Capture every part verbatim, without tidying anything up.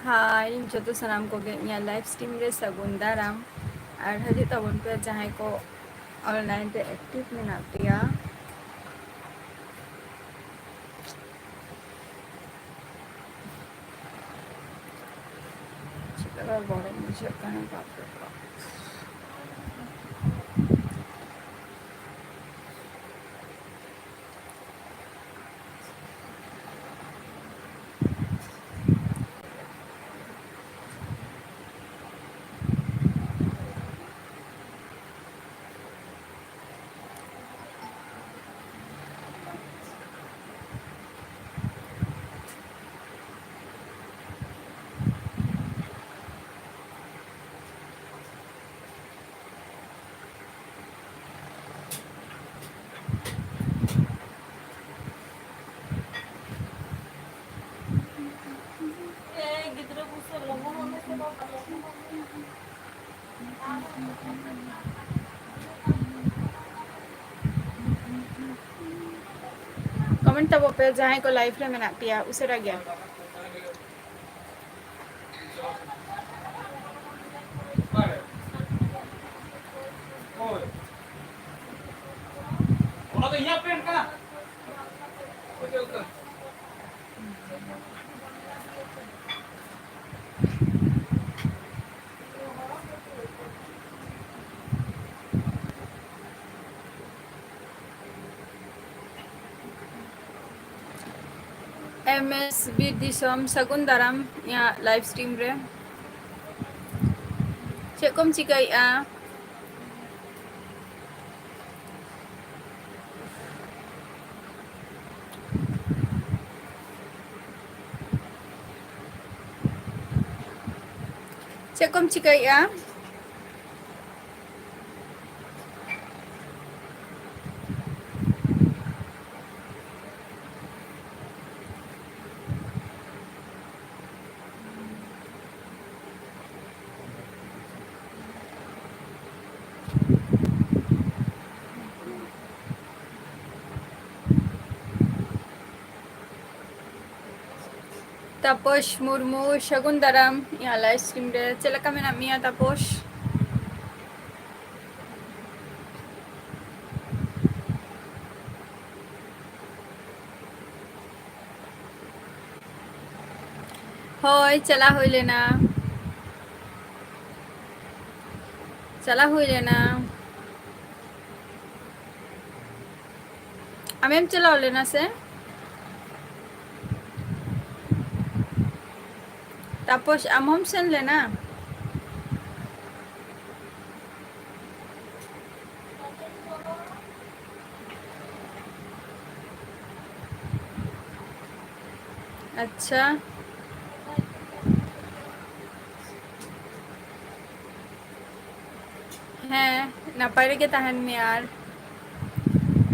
ᱦᱟᱭ ᱡᱚᱛᱚ ᱥᱟᱱᱟᱢ ᱠᱚᱜᱮ ᱤᱧᱟᱹᱜ live stream ᱨᱮ ᱥᱟᱹᱜᱩᱱ ᱫᱟᱨᱟᱢ᱾ ᱟᱨ ᱦᱤᱡᱩᱜ ᱛᱟᱵᱚᱱ ᱯᱮ ᱡᱟᱦᱟᱸᱭ ᱠᱚ online ᱨᱮ active ᱢᱮᱱᱟᱜ ᱯᱮᱭᱟ᱾ ᱪᱮᱫ ᱞᱮᱠᱟ ᱜᱚᱨᱚᱢ ᱵᱩᱡᱷᱟᱹᱜ ᱠᱟᱱᱟ ᱵᱟᱯ ᱨᱮ ᱵᱟᱯ᱾ Comment ᱛᱟᱵᱚ ᱯᱮ ᱡᱟᱦᱟᱸᱭ ᱠᱚ live ᱨᱮ ᱢᱮᱱᱟᱜ ᱯᱮᱭᱟ ᱩᱥᱟᱹᱨᱟ ᱜᱮ᱾ ᱚᱱᱟ ᱫᱚ ᱤᱧᱟᱹᱜ ᱯᱮᱱᱴ ᱠᱟᱱᱟ᱾ M S ᱵᱤᱨ ᱫᱤᱥᱚᱢ, ᱥᱟᱹᱜᱩᱱ ᱫᱟᱨᱟᱢ ᱤᱧᱟᱹᱜ live stream ᱨᱮ᱾ ᱪᱮᱫ ᱠᱚᱢ ᱪᱤᱠᱟᱹᱭᱮᱫᱼᱟ? ᱪᱮᱫ ᱠᱚᱢ ᱪᱤᱠᱟᱹᱭᱮᱫᱼᱟ? ᱛᱟᱯᱚᱥ ᱢᱩᱨᱢᱩ, ᱥᱟᱹᱜᱩᱱ ᱫᱟᱨᱟᱢ ᱤᱧᱟᱹᱜ live stream ᱨᱮ᱾ ᱪᱮᱫ ᱞᱮᱠᱟ ᱢᱮᱱᱟᱜ ᱢᱮᱭᱟ ᱛᱟᱯᱚᱥ? ᱦᱳᱭ, ᱪᱟᱞᱟᱣ ᱦᱩᱭ ᱞᱮᱱᱟ, ᱪᱟᱞᱟᱣ ᱦᱩᱭ ᱞᱮᱱᱟ᱾ ᱟᱢᱮᱢ ᱪᱟᱞᱟᱣ ᱞᱮᱱᱟ ᱥᱮ? ᱛᱟᱯᱚᱥ, ᱟᱢ ᱦᱚᱸᱢ ᱥᱮᱱ ᱞᱮᱱᱟ? ᱟᱪᱪᱷᱟ᱾ ᱦᱮᱸ, ᱱᱟᱯᱟᱭ ᱨᱮᱜᱮ ᱛᱟᱦᱮᱱ ᱢᱮ᱾ ᱟᱨ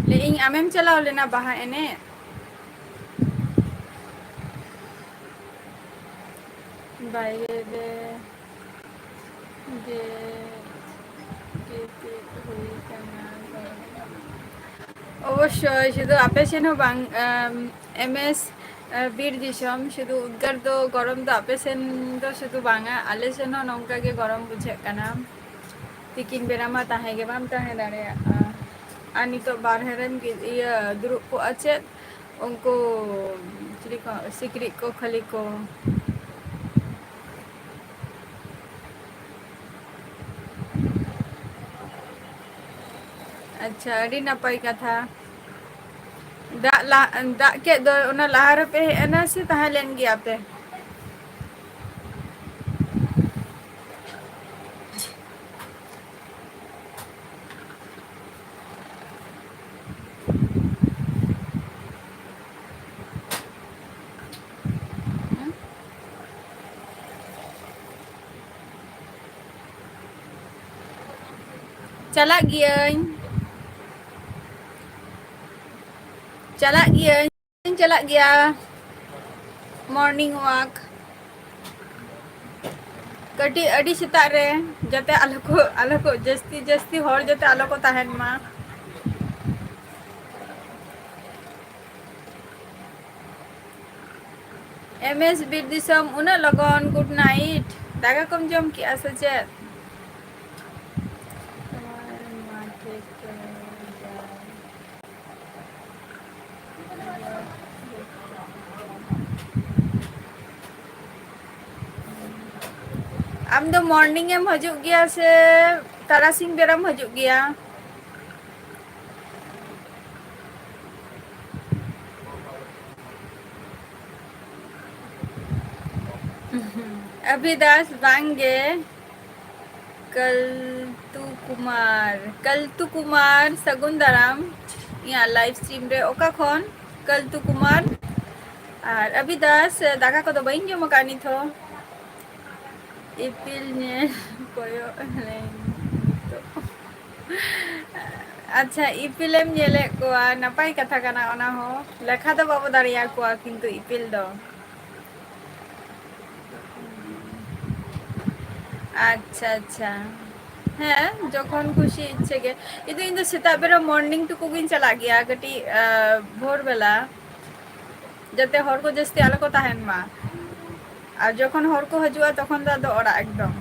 ᱞᱟᱹᱭᱮᱫ ᱟᱹᱧ, ᱟᱢᱮᱢ ᱪᱟᱞᱟᱣ ᱞᱮᱱᱟ ᱵᱟᱦᱟ ᱮᱱᱮᱡ? ᱵᱟᱭᱨᱮ ᱨᱮ ᱜᱮ ᱜᱤᱛᱤᱡ ᱦᱩᱭ ᱠᱟᱱᱟ᱾ ᱚᱵᱚᱥᱥᱳᱭ, ᱥᱩᱫᱷᱩ ᱟᱯᱮ ᱥᱮᱱ ᱦᱚᱸ ᱵᱟᱝ, ᱟᱢ, ᱮᱢ ᱮᱥ, ᱟᱨ ᱵᱤᱨ ᱫᱤᱥᱚᱢ, ᱥᱩᱫᱷᱩ ᱩᱫᱽᱜᱟᱹᱨ ᱫᱚ, ᱜᱚᱨᱚᱢ ᱫᱚ ᱟᱯᱮ ᱥᱮᱱ ᱫᱚ ᱥᱩᱫᱷᱩ ᱵᱟᱝᱟ, ᱟᱞᱮ ᱥᱮᱱ ᱦᱚᱸ ᱱᱚᱝᱠᱟ ᱜᱮ ᱜᱚᱨᱚᱢ ᱵᱩᱡᱷᱟᱹᱜ ᱠᱟᱱᱟ᱾ ᱛᱤᱠᱤᱱ ᱵᱮᱲᱟ ᱢᱟ ᱛᱟᱦᱮᱸ ᱜᱮ ᱵᱟᱢ ᱛᱟᱦᱮᱸ ᱫᱟᱲᱮᱭᱟᱜᱼᱟ᱾ ᱟᱨ ᱱᱤᱛᱚᱜ ᱵᱟᱨᱦᱮ ᱨᱮᱢ ᱜᱤ-, ᱤᱭᱟᱹ, ᱫᱩᱲᱩᱵ ᱠᱚᱜᱼᱟ ᱪᱮᱫ, ᱩᱱᱠᱩ ᱪᱤᱞᱤ ᱠᱚ, ᱥᱤᱠᱲᱤᱡ ᱠᱚ, ᱠᱷᱟᱹᱞᱤ ᱠᱚ᱾ ᱟᱪᱪᱷᱟ, ᱟᱹᱰᱤ ᱱᱟᱯᱟᱭ ᱠᱟᱛᱷᱟ᱾ ᱫᱟᱜ ᱞᱟ-, ᱫᱟᱜ ᱠᱮᱫ ᱫᱚ, ᱚᱱᱟ ᱞᱟᱦᱟ ᱨᱮᱯᱮ ᱦᱮᱡ ᱮᱱᱟ ᱥᱮ ᱛᱟᱦᱮᱸ ᱞᱮᱱ ᱜᱮᱭᱟ ᱯᱮ? ᱪᱟᱞᱟᱜ ᱜᱤᱭᱟᱹᱧ, ᱪᱟᱞᱟᱜ ᱜᱤᱭᱟᱹᱧ, ᱪᱟᱞᱟᱜ ᱜᱮᱭᱟ morning walk᱾ ᱠᱟᱹᱴᱤᱡ ᱟᱹᱰᱤ ᱥᱮᱛᱟᱜ ᱨᱮ, ᱡᱟᱛᱮ ᱟᱞᱚ ᱠᱚ, ᱟᱞᱚ ᱠᱚ ᱡᱟᱹᱥᱛᱤ, ᱡᱟᱹᱥᱛᱤ ᱦᱚᱲ ᱡᱟᱛᱮ ᱟᱞᱚ ᱠᱚ ᱛᱟᱦᱮᱱ ᱢᱟ᱾ ᱮᱢ ᱮᱥ ᱵᱤᱨ ᱫᱤᱥᱚᱢ, ᱩᱱᱟᱹᱜ ᱞᱚᱜᱚᱱ? Good night. ᱫᱟᱠᱟ ᱠᱚᱢ ᱡᱚᱢ ᱠᱮᱜᱼᱟ ᱥᱮ ᱪᱮᱫ? ᱟᱢ ᱫᱚ morning ᱮᱢ ᱦᱤᱡᱩᱜ ᱜᱮᱭᱟ ᱥᱮ ᱛᱟᱨᱟᱥᱤᱧ ᱵᱮᱲᱟᱢ ᱦᱤᱡᱩᱜ ᱜᱮᱭᱟ? ᱚᱵᱷᱤᱫᱟᱥ, ᱵᱟᱝ ᱜᱮ᱾ ᱠᱟᱞᱛᱩ ᱠᱩᱢᱟᱨ, ᱠᱟᱞᱛᱩ ᱠᱩᱢᱟᱨ, ᱥᱟᱹᱜᱩᱱ ᱫᱟᱨᱟᱢ ᱤᱧᱟᱹᱜ live stream ᱨᱮ᱾ ᱚᱠᱟ ᱠᱷᱚᱱ? ᱠᱟᱞᱛᱩ ᱠᱩᱢᱟᱨ᱾ ᱟᱨ ᱚᱵᱷᱤᱫᱟᱥ, ᱫᱟᱠᱟ ᱠᱚᱫᱚ ᱵᱟᱹᱧ ᱡᱚᱢ ᱟᱠᱟᱫ ᱱᱤᱛ ᱦᱚᱸ᱾ ᱤᱯᱤᱞ ᱧᱮᱞ ᱠᱚᱭᱚᱜ ᱞᱮᱱ ᱱᱤᱛᱚᱜ᱾ ᱟᱪᱪᱷᱟ, ᱤᱯᱤᱞᱮᱢ ᱧᱮᱞᱮᱫ ᱠᱚᱣᱟ, ᱱᱟᱯᱟᱭ ᱠᱟᱛᱷᱟ ᱠᱟᱱᱟ ᱚᱱᱟ ᱦᱚᱸ᱾ ᱞᱮᱠᱷᱟ ᱫᱚ ᱵᱟᱵᱚ ᱫᱟᱲᱮᱭᱟᱠᱚᱣᱟ ᱠᱤᱱᱛᱩ ᱤᱯᱤᱞ ᱫᱚ᱾ ᱟᱪᱪᱷᱟ, ᱟᱪᱪᱷᱟ᱾ ᱦᱮᱸ, ᱡᱚᱠᱷᱚᱱ ᱠᱷᱩᱥᱤ ᱤᱪᱪᱷᱟᱹ ᱜᱮ᱾ ᱤᱧ ᱫᱚ, ᱤᱧ ᱫᱚ ᱥᱮᱛᱟᱜ ᱵᱮᱲᱟ morning ᱴᱩᱠᱩ ᱜᱤᱧ ᱪᱟᱞᱟᱜ ᱜᱮᱭᱟ, ᱠᱟᱹᱴᱤᱡ, ᱟ, ᱵᱷᱳᱨ ᱵᱮᱞᱟ, ᱡᱟᱛᱮ ᱦᱚᱲ ᱠᱚ ᱡᱟᱹᱥᱛᱤ ᱟᱞᱚ ᱠᱚ ᱛᱟᱦᱮᱱ ᱢᱟ᱾ ᱟᱨ ᱡᱚᱠᱷᱚᱱ ᱦᱚᱲ ᱠᱚ ᱦᱤᱡᱩᱜᱼᱟ, ᱛᱚᱠᱷᱚᱱ ᱫᱚ ᱟᱫᱚ ᱚᱲᱟᱜ ᱮᱠᱫᱚᱢ᱾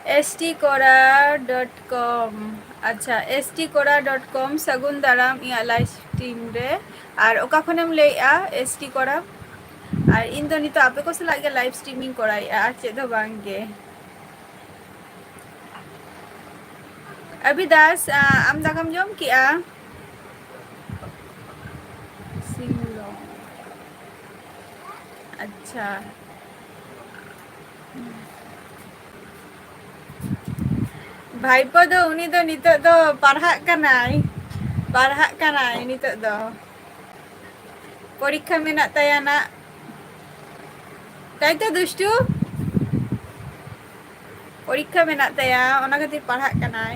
S T Kora dot com᱾ ᱟᱪᱪᱷᱟ, S T Kora dot com, ᱥᱟᱹᱜᱩᱱ ᱫᱟᱨᱟᱢ ᱤᱧᱟᱹᱜ live stream ᱨᱮ᱾ ᱟᱨ ᱚᱠᱟ ᱠᱷᱚᱱᱮᱢ ᱞᱟᱹᱭᱮᱜᱼᱟ, S T Kora? ᱟᱨ ᱤᱧ ᱫᱚ ᱱᱤᱛᱚᱜ ᱟᱯᱮ ᱠᱚ ᱥᱟᱞᱟᱜ ᱜᱮ live stream ᱤᱧ ᱠᱚᱨᱟᱣᱮᱜᱼᱟ, ᱟᱨ ᱪᱮᱫ ᱦᱚᱸ ᱵᱟᱝ ᱜᱮ᱾ ᱚᱵᱷᱤᱫᱟᱥ, ᱟ, ᱟᱢ ᱫᱟᱠᱟᱢ ᱡᱚᱢ ᱠᱮᱜᱼᱟ? ᱥᱤᱢᱞᱚᱝ᱾ ᱟᱪᱪᱷᱟ᱾ ᱵᱷᱟᱭᱯᱳ ᱫᱚ, ᱩᱱᱤ ᱫᱚ ᱱᱤᱛᱚᱜ ᱫᱚ ᱯᱟᱲᱦᱟᱜ ᱠᱟᱱᱟᱭ, ᱯᱟᱲᱦᱟᱜ ᱠᱟᱱᱟᱭ ᱱᱤᱛᱚᱜ ᱫᱚ᱾ ᱯᱚᱨᱤᱠᱠᱷᱟ ᱢᱮᱱᱟᱜ ᱛᱟᱭᱟ ᱱᱟᱜ᱾ ᱛᱟᱭ ᱛᱚ ᱫᱩᱥᱴᱩ? ᱯᱚᱨᱤᱠᱠᱷᱟ ᱢᱮᱱᱟᱜ ᱛᱟᱭᱟ, ᱚᱱᱟ ᱠᱷᱟᱹᱛᱤᱨ ᱯᱟᱲᱦᱟᱜ ᱠᱟᱱᱟᱭ᱾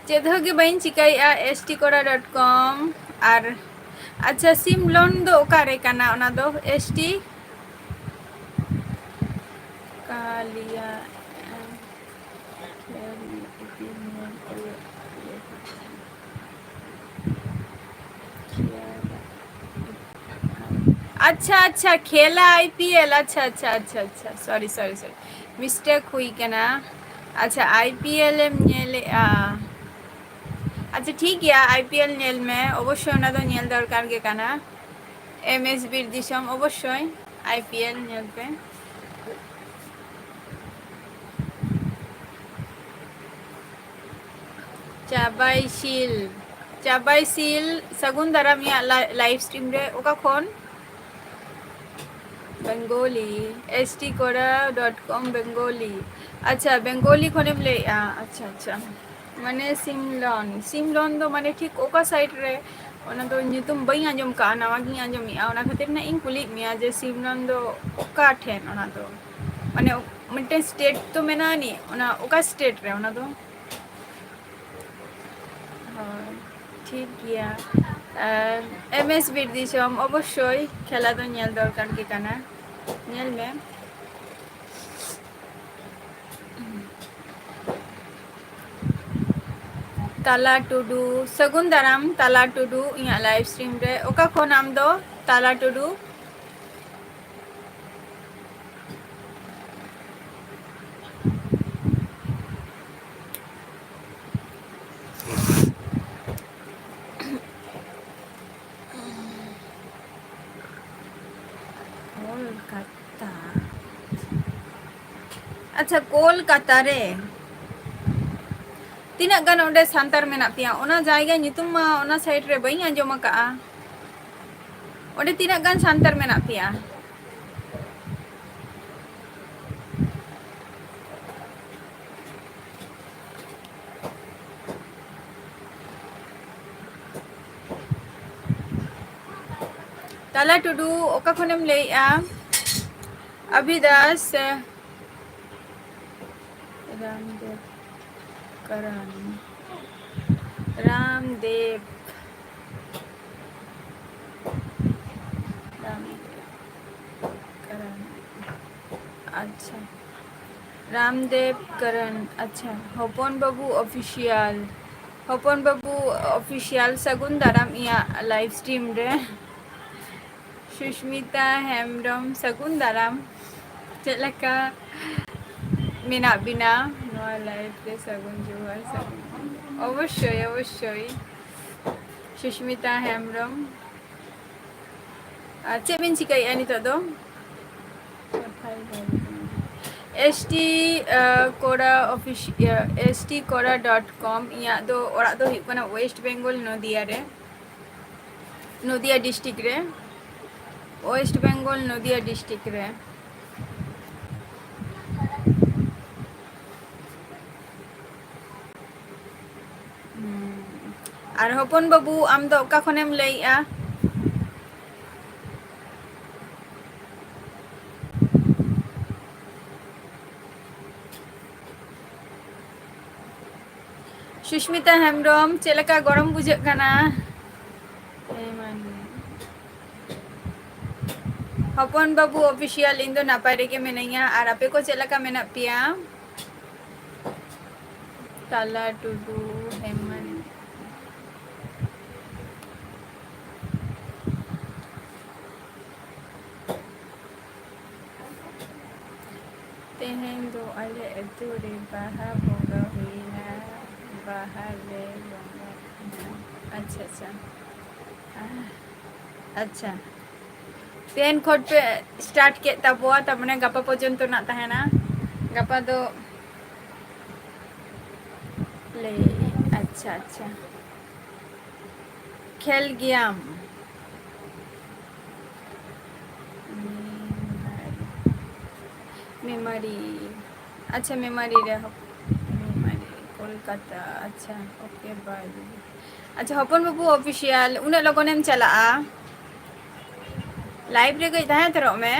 ᱪᱮᱫ ᱦᱚᱸ ᱜᱮ ᱵᱟᱹᱧ ᱪᱤᱠᱟᱹᱭᱮᱜᱼᱟ, S T Kora dot com᱾ ᱟᱨ ᱟᱪᱪᱷᱟ, ᱥᱤᱢᱞᱚᱱ ᱫᱚ ᱚᱠᱟᱨᱮ ᱠᱟᱱᱟ ᱚᱱᱟ ᱫᱚ? S T ᱠᱟᱞᱤᱭᱟ, ᱮᱢ, ᱠᱷᱮᱞ ᱤᱫᱤ ᱧᱮᱞ ᱠᱚᱭᱚᱜ ᱞᱮ᱾ ᱠᱷᱮᱞ᱾ ᱟᱪᱪᱷᱟ, ᱟᱪᱪᱷᱟ, ᱠᱷᱮᱞᱟ ᱟᱭ ᱯᱤ ᱮᱞ᱾ ᱟᱪᱪᱷᱟ, ᱟᱪᱪᱷᱟ, ᱟᱪᱪᱷᱟ, ᱟᱪᱪᱷᱟ, ᱥᱚᱨᱤ, ᱥᱚᱨᱤ, ᱥᱚᱨᱤ, ᱢᱤᱥᱴᱮᱠ ᱦᱩᱭ ᱠᱟᱱᱟ᱾ ᱟᱪᱪᱷᱟ, ᱟᱭ ᱯᱤ ᱮᱞ ᱮᱢ ᱧᱮᱞᱮᱜᱼᱟ? ᱟᱪᱪᱷᱟ, ᱴᱷᱤᱠ ᱜᱮᱭᱟ, ᱟᱭ ᱯᱤ ᱮᱞ ᱧᱮᱞ ᱢᱮ, ᱚᱵᱚᱥᱥᱳᱭ ᱚᱱᱟ ᱫᱚ ᱧᱮᱞ ᱫᱚᱨᱠᱟᱨ ᱜᱮ ᱠᱟᱱᱟ᱾ ᱮᱢ ᱮᱥ ᱵᱤᱨ ᱫᱤᱥᱚᱢ, ᱚᱵᱚᱥᱥᱳᱭ ᱟᱭ ᱯᱤ ᱮᱞ ᱧᱮᱞ ᱯᱮ᱾ ᱪᱟᱵᱟᱭ ᱥᱤᱞ, ᱪᱟᱵᱟᱭ ᱥᱤᱞ, ᱥᱟᱹᱜᱩᱱ ᱫᱟᱨᱟᱢ ᱤᱧᱟᱹᱜ ᱞᱟ-, ᱞᱟᱭᱤᱵᱷ ᱥᱴᱨᱤᱢ ᱨᱮ᱾ ᱚᱠᱟ ᱠᱷᱚᱱ? Bengali, S T Kora dot com Bengali᱾ ᱟᱪᱪᱷᱟ, ᱵᱮᱝᱜᱚᱞᱤ ᱠᱷᱚᱱᱮᱢ ᱞᱟᱹᱭᱮᱜᱼᱟ? ᱟᱪᱪᱷᱟ, ᱟᱪᱪᱷᱟ, ᱢᱟᱱᱮ ᱥᱤᱢᱞᱚᱱ, ᱥᱤᱢᱞᱚᱱ ᱫᱚ ᱢᱟᱱᱮ ᱴᱷᱤᱠ ᱚᱠᱟ ᱥᱟᱭᱤᱰ ᱨᱮ? ᱚᱱᱟ ᱫᱚ ᱧᱩᱛᱩᱢ ᱵᱟᱹᱧ ᱟᱸᱡᱚᱢ ᱠᱟᱜᱼᱟ, ᱱᱟᱣᱟ ᱜᱤᱧ ᱟᱸᱡᱚᱢᱮᱜᱼᱟ, ᱚᱱᱟ ᱠᱷᱟᱹᱛᱤᱨ ᱱᱟᱜ ᱤᱧ ᱠᱩᱞᱤᱭᱮᱫ ᱢᱮᱭᱟ ᱡᱮ ᱥᱤᱢᱞᱚᱱ ᱫᱚ ᱚᱠᱟ ᱴᱷᱮᱱ? ᱚᱱᱟ ᱫᱚ ᱢᱟᱱᱮ ᱢᱤᱫᱴᱮᱱ ᱥᱴᱮᱴ ᱛᱚ ᱢᱮᱱᱟᱜᱼᱟ ᱱᱤ, ᱚᱱᱟ ᱚᱠᱟ ᱥᱴᱮᱴ ᱨᱮ ᱚᱱᱟ ᱫᱚ? ᱦᱳᱭ, ᱴᱷᱤᱠ ᱜᱮᱭᱟ᱾ ᱟᱨ ᱮᱢ ᱮᱥ ᱵᱤᱨ ᱫᱤᱥᱚᱢ, ᱚᱵᱚᱥᱥᱳᱭ ᱠᱷᱮᱞᱟ ᱫᱚ ᱧᱮᱞ ᱫᱚᱨᱠᱟᱨ ᱜᱮ ᱠᱟᱱᱟ, ᱧᱮᱞ ᱢᱮ᱾ ᱛᱟᱞᱟ ᱴᱩᱰᱩ, ᱥᱟᱹᱜᱩᱱ ᱫᱟᱨᱟᱢ ᱛᱟᱞᱟ ᱴᱩᱰᱩ, ᱤᱧᱟᱹᱜ ᱞᱟᱭᱤᱵᱷ ᱥᱴᱨᱤᱢ ᱨᱮ᱾ ᱚᱠᱟ ᱠᱷᱚᱱ ᱟᱢ ᱫᱚ, ᱛᱟᱞᱟ ᱴᱩᱰᱩ? ᱠᱳᱞᱠᱟᱛᱟ᱾ ᱟᱪᱪᱷᱟ, ᱠᱳᱞᱠᱟᱛᱟ ᱨᱮ ᱛᱤᱱᱟᱹᱜ ᱜᱟᱱ ᱚᱸᱰᱮ ᱥᱟᱱᱛᱟᱲ ᱢᱮᱱᱟᱜ ᱯᱮᱭᱟ? ᱚᱱᱟ ᱡᱟᱭᱜᱟ ᱧᱩᱛᱩᱢ ᱢᱟ ᱚᱱᱟ ᱥᱟᱭᱤᱰ ᱨᱮ ᱵᱟᱹᱧ ᱟᱸᱡᱚᱢ ᱟᱠᱟᱜᱼᱟ᱾ ᱚᱸᱰᱮ ᱛᱤᱱᱟᱹᱜ ᱜᱟᱱ ᱥᱟᱱᱛᱟᱲ ᱢᱮᱱᱟᱜ ᱯᱮᱭᱟ? ᱛᱟᱞᱟ ᱴᱩᱰᱩ, ᱚᱠᱟ ᱠᱷᱚᱱᱮᱢ ᱞᱟᱹᱭᱮᱜᱼᱟ? ᱟᱵᱷᱤᱫᱟᱥ, ᱨᱟᱢᱫᱮᱵ ᱠᱟᱨᱟᱱ, ᱨᱟᱢᱫᱮᱵ, ᱨᱟᱢᱫᱮᱵ ᱠᱟᱨᱟᱱ, ᱟᱪᱪᱷᱟ, ᱨᱟᱢᱫᱮᱵ ᱠᱟᱨᱟᱱ, ᱟᱪᱪᱷᱟ, ᱦᱚᱯᱚᱱ ᱵᱟᱹᱵᱩ ᱚᱯᱷᱤᱥᱤᱭᱟᱞ, ᱦᱚᱯᱚᱱ ᱵᱟᱹᱵᱩ ᱚᱯᱷᱤᱥᱤᱭᱟᱞ, ᱥᱟᱹᱜᱩᱱ ᱫᱟᱨᱟᱢ ᱤᱧᱟᱹᱜ ᱞᱟᱭᱤᱵᱷ ᱥᱴᱨᱤᱢ ᱨᱮ᱾ ᱥᱩᱥᱢᱤᱛᱟ ᱦᱮᱢᱵᱨᱚᱢ, ᱥᱟᱹᱜᱩᱱ ᱫᱟᱨᱟᱢ᱾ ᱪᱮᱫ ᱞᱮᱠᱟ ᱢᱮᱱᱟᱜ ᱵᱤᱱᱟ ᱱᱚᱣᱟ live ᱨᱮ? ᱥᱟᱹᱜᱩᱱ ᱡᱚᱦᱟᱨ, ᱥᱟᱹᱜᱩᱱ᱾ ᱚᱵᱚᱥᱥᱳᱭ, ᱚᱵᱚᱥᱥᱳᱭ᱾ ᱥᱩᱥᱢᱤᱛᱟ ᱦᱮᱢᱵᱨᱚᱢ, ᱟᱨ ᱪᱮᱫ ᱵᱤᱱ ᱪᱤᱠᱟᱹᱭᱮᱫᱼᱟ ᱱᱤᱛᱚᱜ ᱫᱚ? ᱮᱥ ᱴᱤ, ᱟᱸ, ᱠᱚᱲᱟ ᱚᱯᱷᱤᱥ-, ᱤᱭᱟᱹ, S T Kora dot com᱾ ᱤᱧᱟᱹᱜ ᱫᱚ ᱚᱲᱟᱜ ᱫᱚ ᱦᱩᱭᱩᱜ ᱠᱟᱱᱟ West Bengal, ᱱᱚᱫᱤᱭᱟ ᱨᱮ, ᱱᱚᱫᱤᱭᱟ district ᱨᱮ, West Bengal, ᱱᱚᱫᱤᱭᱟ district ᱨᱮ᱾ ᱦᱩᱸ᱾ ᱟᱨ ᱦᱚᱯᱚᱱ ᱵᱟᱹᱵᱩ, ᱟᱢ ᱫᱚ ᱚᱠᱟ ᱠᱷᱚᱱᱮᱢ ᱞᱟᱹᱭᱮᱜᱼᱟ? ᱥᱩᱥᱢᱤᱛᱟ ᱦᱮᱢᱵᱨᱚᱢ, ᱪᱮᱫ ᱞᱮᱠᱟ ᱜᱚᱨᱚᱢ ᱵᱩᱡᱷᱟᱹᱜ ᱠᱟᱱᱟ? ᱦᱮᱸ, ᱢᱟ ᱞᱟᱹᱭ ᱢᱮ᱾ ᱦᱚᱯᱚᱱ ᱵᱟᱹᱵᱩ Official, ᱤᱧ ᱫᱚ ᱱᱟᱯᱟᱭ ᱨᱮᱜᱮ ᱢᱤᱱᱟᱹᱧᱟ᱾ ᱟᱨ ᱟᱯᱮ ᱠᱚ ᱪᱮᱫ ᱞᱮᱠᱟ ᱢᱮᱱᱟᱜ ᱯᱮᱭᱟ? ᱛᱟᱞᱟ ᱴᱩᱰᱩ, ᱦᱮᱢᱟᱞ᱾ ᱛᱮᱦᱮᱧ ᱫᱚ ᱟᱞᱮ ᱟᱹᱛᱩ ᱨᱮ ᱵᱟᱦᱟ ᱵᱚᱸᱜᱟ ᱦᱩᱭᱱᱟ᱾ ᱵᱟᱦᱟ ᱞᱮ ᱵᱚᱸᱜᱟ ᱠᱮᱫᱟ᱾ ᱟᱪᱪᱷᱟ, ᱟᱪᱪᱷᱟ᱾ ᱟᱦ, ᱟᱪᱪᱷᱟ᱾ ᱛᱮᱦᱮᱧ ᱠᱷᱚᱱ ᱯᱮ start ᱠᱮᱫ ᱛᱟᱵᱚᱣᱟ, ᱛᱟᱨ ᱢᱟᱱᱮ ᱜᱟᱯᱟ ᱯᱚᱨᱡᱚᱱᱛᱚ ᱱᱟᱜ ᱛᱟᱦᱮᱱᱟ᱾ ᱜᱟᱯᱟ ᱫᱚ ᱞᱟᱹᱭ, ᱟᱪᱪᱷᱟ, ᱟᱪᱪᱷᱟ᱾ ᱠᱷᱮᱞ ᱜᱮᱭᱟᱢ? ᱢᱮᱢᱟᱨᱤ, ᱢᱮᱢᱟᱨᱤ᱾ ᱟᱪᱪᱷᱟ, ᱢᱮᱢᱟᱨᱤ ᱨᱮ ᱦᱚᱯ-, ᱢᱮᱢᱟᱨᱤ, ᱠᱳᱞᱠᱟᱛᱟ᱾ ᱟᱪᱪᱷᱟ, okay, bye᱾ ᱟᱪᱪᱷᱟ, ᱦᱚᱯᱚᱱ ᱵᱟᱹᱵᱩ Official, ᱩᱱᱟᱹᱜ ᱞᱚᱜᱚᱱᱮᱢ ᱪᱟᱞᱟᱜᱼᱟ? Live ᱨᱮ ᱠᱟᱹᱡ ᱛᱟᱦᱮᱸ ᱦᱟᱛᱟᱲᱚᱜ ᱢᱮ᱾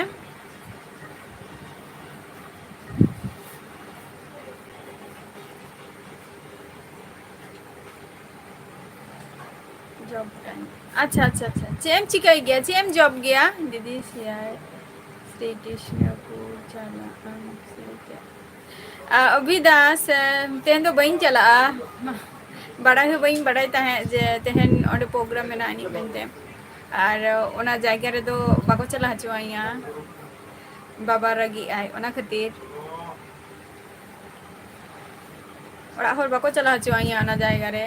Job time. ᱟᱪᱪᱷᱟ, ᱟᱪᱪᱷᱟ, ᱟᱪᱪᱷᱟ᱾ ᱪᱮᱫ ᱮᱢ ᱪᱤᱠᱟᱹᱭ ᱜᱮᱭᱟ? ᱪᱮᱫ ᱮᱢ job ᱜᱮᱭᱟ? ᱫᱤᱫᱤ ᱥᱮᱭᱟᱨ, ᱥᱨᱤ ᱠᱨᱤᱥᱱᱚᱯᱩᱨ ᱪᱟᱞᱟᱜ ᱟᱢ ᱥᱮ ᱪᱮᱫ? ᱟ, ᱚᱵᱷᱤᱫᱟ, ᱥᱮ ᱛᱮᱦᱮᱧ ᱫᱚ ᱵᱟᱹᱧ ᱪᱟᱞᱟᱜᱼᱟ᱾ ᱵᱟᱲᱟᱭ ᱦᱚᱸ ᱵᱟᱹᱧ ᱵᱟᱲᱟᱭ ᱛᱟᱦᱮᱸᱫ ᱡᱮ ᱛᱮᱦᱮᱧ ᱚᱸᱰᱮ program ᱢᱮᱱᱟᱜ ᱟᱹᱱᱤᱡ ᱢᱮᱱᱛᱮ᱾ ᱟᱨ ᱚᱱᱟ ᱡᱟᱭᱜᱟ ᱨᱮᱫᱚ ᱵᱟᱠᱚ ᱪᱟᱞᱟᱣ ᱦᱚᱪᱚᱣᱟᱹᱧᱟ, ᱵᱟᱵᱟ ᱨᱟᱹᱜᱤᱜ ᱟᱭ, ᱚᱱᱟ ᱠᱷᱟᱹᱛᱤᱨ ᱚᱲᱟᱜ ᱦᱚᱲ ᱵᱟᱠᱚ ᱪᱟᱞᱟᱣ ᱦᱚᱪᱚᱣᱟᱹᱧᱟ ᱚᱱᱟ ᱡᱟᱭᱜᱟ ᱨᱮ,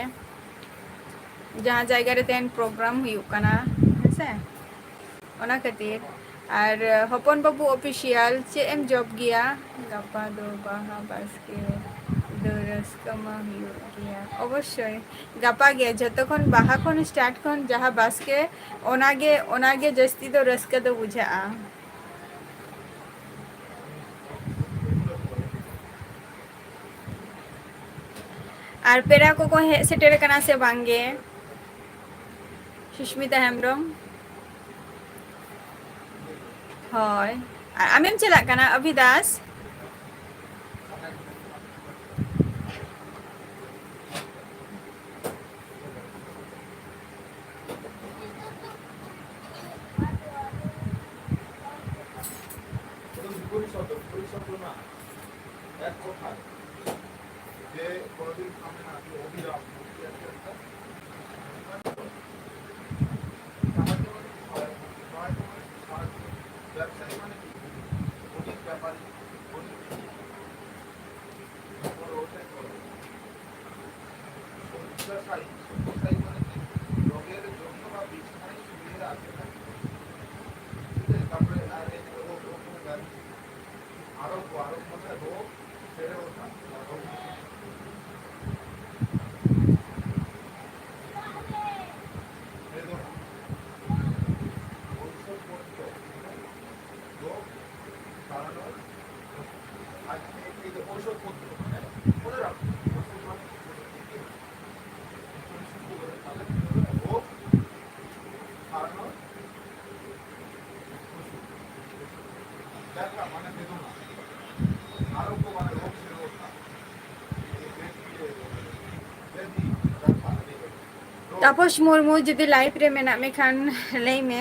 ᱡᱟᱦᱟᱸ ᱡᱟᱭᱜᱟ ᱨᱮ ᱛᱮᱦᱮᱧ ᱯᱨᱳᱜᱨᱟᱢ ᱦᱩᱭᱩᱜ ᱠᱟᱱᱟ, ᱦᱮᱸᱥᱮ, ᱚᱱᱟ ᱠᱷᱟᱹᱛᱤᱨ᱾ ᱟᱨ ᱦᱚᱯᱚᱱ ᱵᱟᱹᱵᱩ ᱚᱯᱷᱤᱥᱤᱭᱟᱞ, ᱪᱮᱫ ᱮᱢ ᱡᱚᱵ ᱜᱮᱭᱟ? ᱜᱟᱯᱟ ᱫᱚ ᱵᱟᱦᱟ ᱵᱟᱥᱠᱮ ᱫᱚ ᱨᱟᱹᱥᱠᱟᱹ ᱢᱟ ᱦᱩᱭᱩᱜ ᱜᱮᱭᱟ, ᱚᱵᱚᱥᱥᱳᱭ ᱜᱟᱯᱟ ᱜᱮ᱾ ᱡᱷᱚᱛᱚ ᱠᱷᱚᱱ ᱵᱟᱦᱟ ᱠᱷᱚᱱ ᱥᱴᱟᱨᱴ ᱠᱷᱚᱱ ᱡᱟᱦᱟᱸ ᱵᱟᱥᱠᱮ, ᱚᱱᱟᱜᱮ, ᱚᱱᱟᱜᱮ ᱡᱟᱹᱥᱛᱤ ᱫᱚ ᱨᱟᱹᱥᱠᱟᱹ ᱫᱚ ᱵᱩᱡᱷᱟᱹᱜᱼᱟ᱾ ᱟᱨ ᱯᱮᱲᱟ ᱠᱚᱠᱚ ᱦᱮᱡ ᱥᱮᱴᱮᱨ ᱟᱠᱟᱱᱟ ᱥᱮ ᱵᱟᱝ ᱜᱮ? ᱥᱩᱥᱢᱤᱛᱟ ᱦᱮᱢᱵᱨᱚᱢ᱾ ᱦᱳᱭ, ᱟᱨ ᱟᱢᱮᱢ ᱪᱟᱞᱟᱜ ᱠᱟᱱᱟ ᱚᱵᱷᱤᱫᱟᱥ? ᱛᱟᱯᱚᱥ ᱢᱩᱨᱢᱩ, ᱡᱩᱫᱤ ᱞᱟᱭᱤᱵᱷ ᱨᱮ ᱢᱮᱱᱟᱜ ᱢᱮ ᱠᱷᱟᱱ ᱞᱟᱹᱭ ᱢᱮ᱾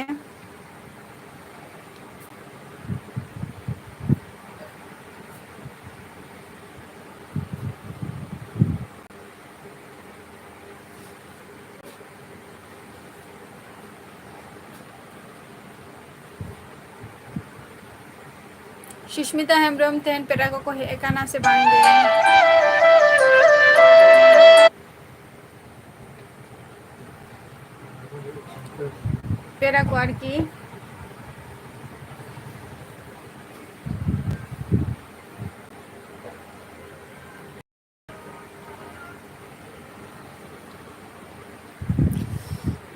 ᱥᱩᱥᱢᱤᱛᱟ ᱦᱮᱢᱵᱨᱚᱢ, ᱛᱮᱦᱮᱧ ᱯᱮᱲᱟ ᱠᱚᱠᱚ ᱦᱮᱡ ᱟᱠᱟᱱᱟ ᱥᱮ ᱵᱟᱝ ᱜᱮ? ᱯᱮᱲᱟ ᱠᱚ ᱟᱨᱠᱤ᱾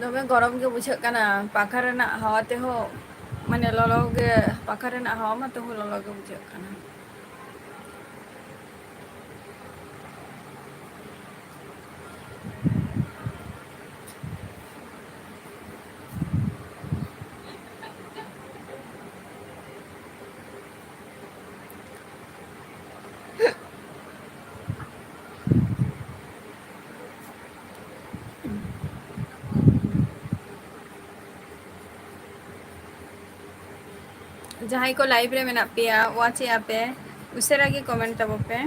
ᱫᱚᱢᱮ ᱜᱚᱨᱚᱢ ᱜᱮ ᱵᱩᱡᱷᱟᱹᱜ ᱠᱟᱱᱟ, ᱯᱟᱠᱷᱟ ᱨᱮᱱᱟᱜ ᱦᱟᱣᱟ ᱛᱮᱦᱚᱸ, ᱢᱟᱱᱮ, ᱞᱚᱞᱚ ᱜᱮ, ᱯᱟᱠᱷᱟ ᱨᱮᱱᱟᱜ ᱦᱟᱣᱟ ᱢᱟ ᱛᱮᱦᱚᱸ ᱞᱚᱞᱚ ᱜᱮ ᱵᱩᱡᱷᱟᱹᱜ ᱠᱟᱱᱟ᱾ ᱡᱟᱦᱟᱸᱭ ᱠᱚ live ᱨᱮ ᱢᱮᱱᱟᱜ ᱯᱮᱭᱟ, watch ᱮᱜᱼᱟ ᱯᱮ, ᱩᱥᱟᱹᱨᱟ ᱜᱮ comment ᱛᱟᱵᱚ ᱯᱮ᱾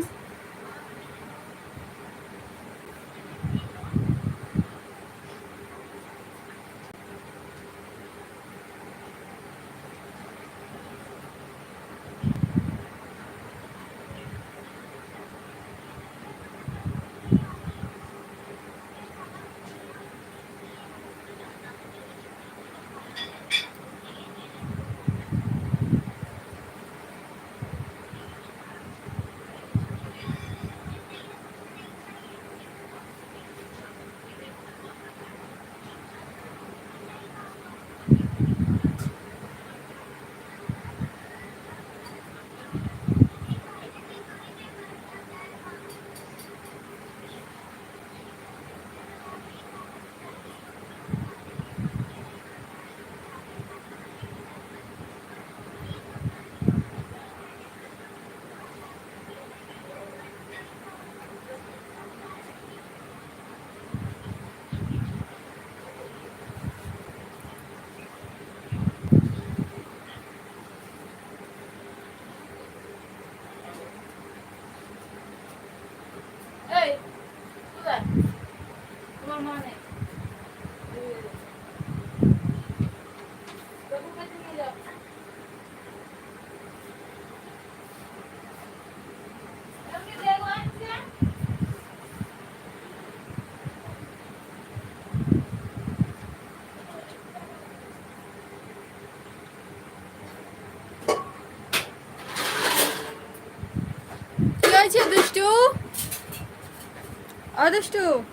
ᱪᱮᱫ ᱫᱩᱥᱴᱩ? ᱚ ᱫᱩᱥᱴᱩ᱾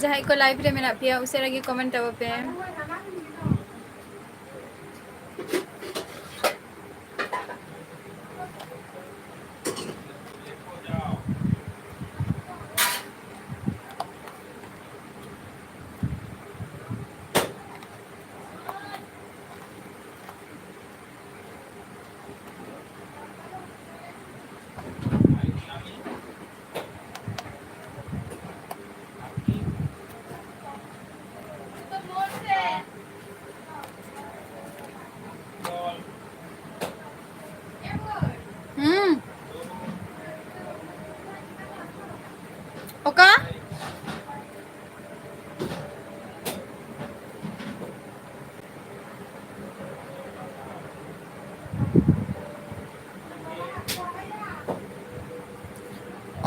ᱡᱟᱦᱟᱸᱭ ᱠᱚ live ᱨᱮ ᱢᱮᱱᱟᱜ ᱯᱮᱭᱟ, ᱩᱥᱟᱹᱨᱟ ᱜᱮ comment ᱛᱟᱵᱚ ᱯᱮ᱾ ᱦᱩᱸ᱾ ᱚᱠᱟ?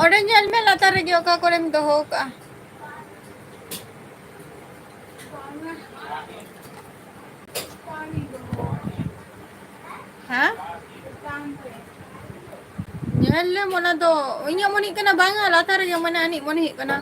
ᱚᱸᱰᱮ ᱧᱮᱞ ᱢᱮ, ᱞᱟᱛᱟᱨ ᱨᱮᱜᱮ ᱚᱠᱟ ᱠᱚᱨᱮᱢ ᱫᱚᱦᱚ ᱠᱟᱜᱼᱟ᱾ ᱦᱮᱸ? ᱧᱮᱞ ᱞᱮᱢ, ᱚᱱᱟ ᱫᱚ ᱤᱧᱟᱹᱜ ᱢᱚᱱᱮ ᱦᱩᱭᱩᱜ ᱠᱟᱱᱟ ᱵᱟᱝᱟ, ᱞᱟᱛᱟᱨ ᱨᱮᱜᱮ ᱢᱟᱱᱮ ᱟᱹᱱᱤᱡ ᱢᱚᱱᱮ ᱦᱩᱭᱩᱜ ᱠᱟᱱᱟ᱾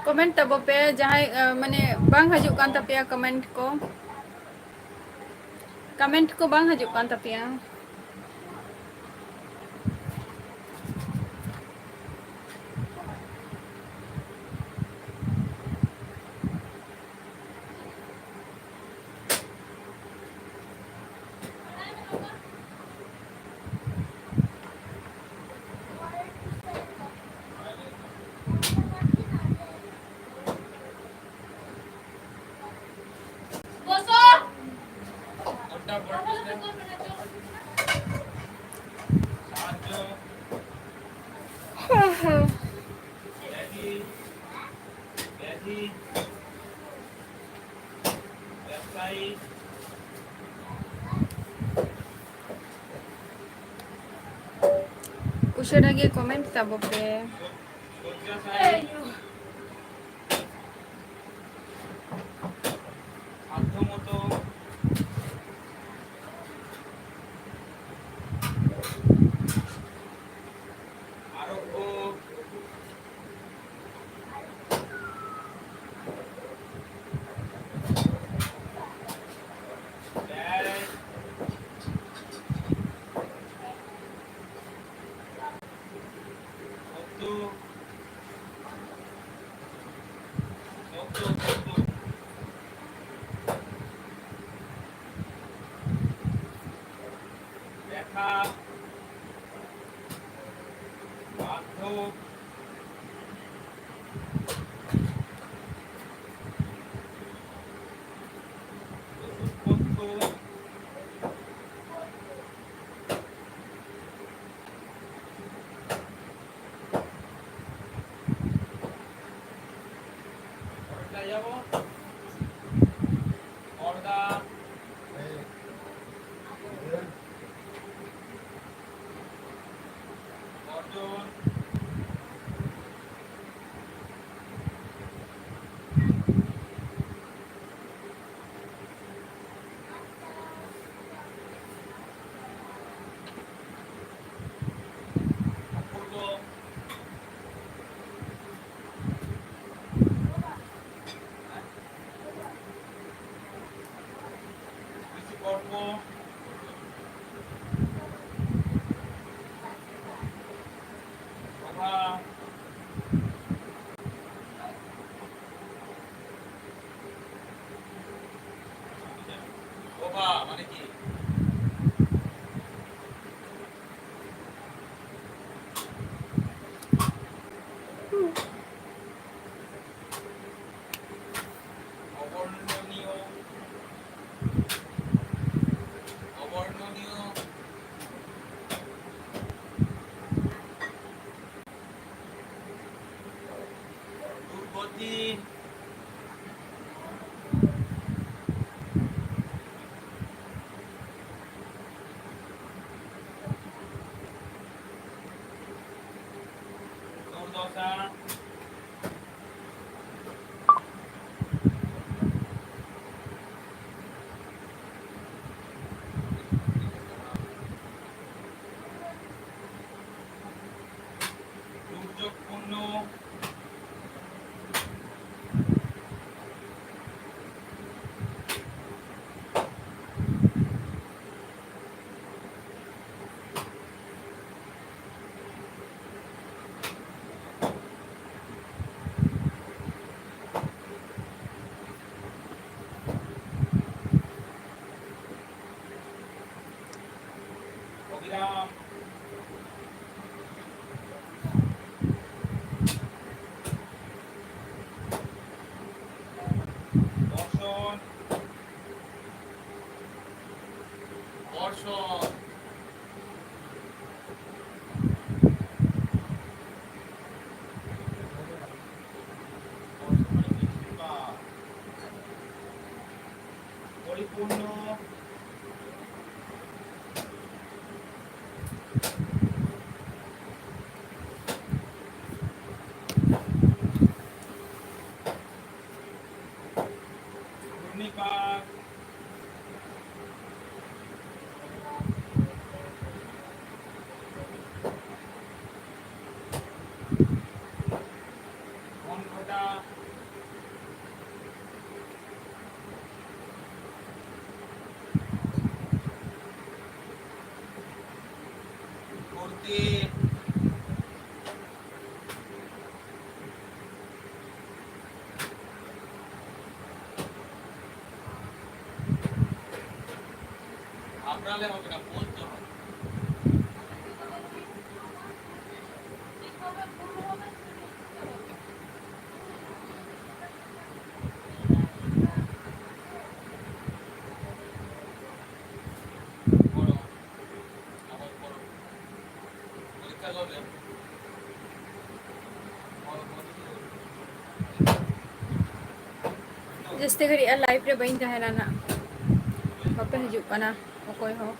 Comment ᱛᱟᱵᱚ ᱯᱮ, ᱡᱟᱦᱟᱸᱭ, ᱟᱸ, ᱢᱟᱱᱮ ᱵᱟᱝ ᱦᱤᱡᱩᱜ ᱠᱟᱱ ᱛᱟᱯᱮᱭᱟ comment ᱠᱚ, comment ᱠᱚ ᱵᱟᱝ ᱦᱤᱡᱩᱜ ᱠᱟᱱ ᱛᱟᱯᱮᱭᱟ᱾ ᱩᱥᱟᱹᱨᱟ ᱜᱮ comment ᱛᱟᱵᱚ ᱯᱮ᱾ বিরাম। বর্ষণ। বর্ষণ। বর্ষণ মানে বৃষ্টিপাত। পরিপূর্ণ। ঘূর্ণিপাক। ঘনঘটা। ঘুরতি। ঘাবড়ালে হবে না, বলতে হবে। ᱡᱟᱹᱥᱛᱤ ᱜᱷᱟᱹᱲᱤᱡ ᱟᱨ ᱞᱟᱭᱤᱵᱷ ᱨᱮ ᱵᱟᱹᱧ ᱛᱟᱦᱮᱱᱟ ᱱᱟᱜ, ᱵᱟᱯᱮ ᱦᱤᱡᱩᱜ ᱠᱟᱱᱟ ᱚᱠᱚᱭ ᱦᱚᱸ᱾